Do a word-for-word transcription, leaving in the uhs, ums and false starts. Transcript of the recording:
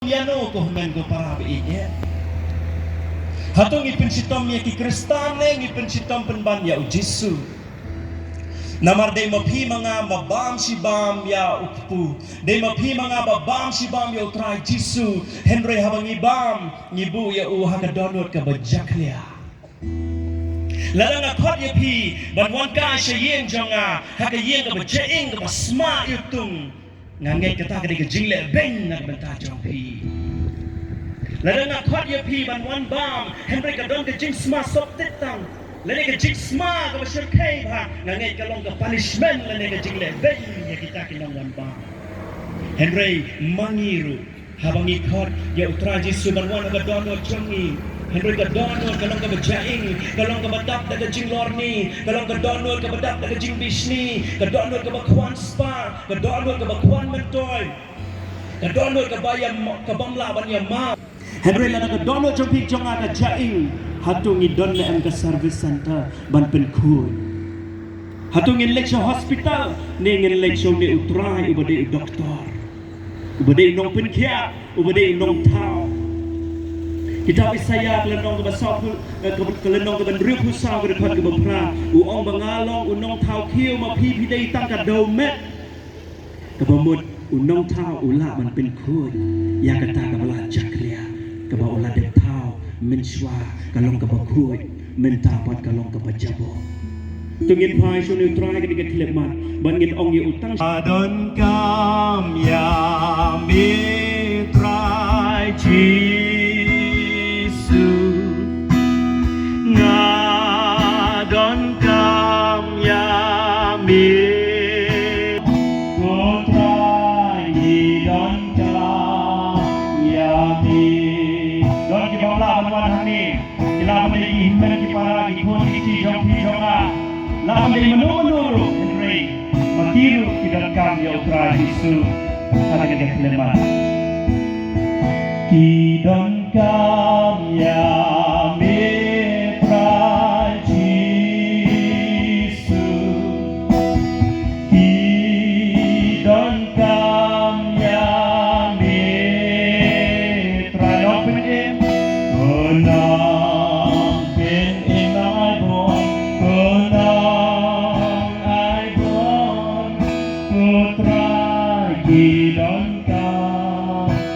Ïano ko hynmen ko para ba ïeit. Hato ngi pynshitom ïa ki Khristan ne ngi pynshitom pynban ïa u Jisu? Namar dei ma phi ma nga ba bam shi bam ïa u Kpu. Dei ma phi ma nga ba bam shi bam ïa u Trai Jisu. Hynrei haba ngi bam, ngi buh ïa u ha ka dohnud kaba jakhlia. Lada nga khot ïa phi ban wan kai sha ïing jong nga ha ka ïing kaba jaing kaba sma ïa u Kpu, nga ngeit kata ka dei ka jinglehbeiñ na ka bynta jong phi. Lada nga khot ïa phi ban wan bam, hynrei ka don ka jingsma sop tit tang, lane ka jingsma kaba shyrkhei bha, nga ngeit ka long ka punishment lane ka jinglehbeiñ ïa kita ki nongwan bam. Hynrei ma ngi ruh, haba ngi khot ïa u Trai Jisu ban wan ha ka dohnud jong ngi, hynrei ka dohnud ka long kaba jaing, ka long kaba dap da ka jinglorni, ka long ka dohnud kaba dap da ka jingbishni, ka dohnud kaba kwah spah, ka dohnud kaba kwah myntoi, ka dohnud kaba ïa mo-, kaba ym lah ban ïa map. Hynrei lada ka dohnud jong phi jong nga ka jaing, hato ngi don ne em ka service center ban pynkhuid? Hato ngin leit sha hospital ne ngin leit sha une u Trai uba dei u doktor, uba dei u nongpynkhiah, uba dei u nongthaw? Kitab Isaïah ka lynnong kaba saw, eh, kaba, ka lynnong kaba hynriewphew saw, ka dkhot kaba phra, u ong ba nga long u nongthaw khiew, ma phi phi dei tang ka dewmet. Kaba mut u nongthaw u lah ban pynkhuid ïa kata kaba la jakhlia, kaba u la dep thaw mynshuwa ka long kaba khuid, mynta pat ka long kaba jaboh. To ngin phai sha une u Trai kane ka khyllipmat bad ngin ong ïa u tang. Nga donkam ïa me Trai Jisu. Nga donkam ïa me. Ko Trai ngi donkam ïa me. Don kiba lah ban wan hangne. Ki lah ban dei ki hynmen ki para, ki khun ki kti jong phi jong nga. Lah ban dei mano mano ruh, hynrei ma ki ruh ki donkam ïa u Trai Jisu. Ha kane ka khyllipmat ki donkam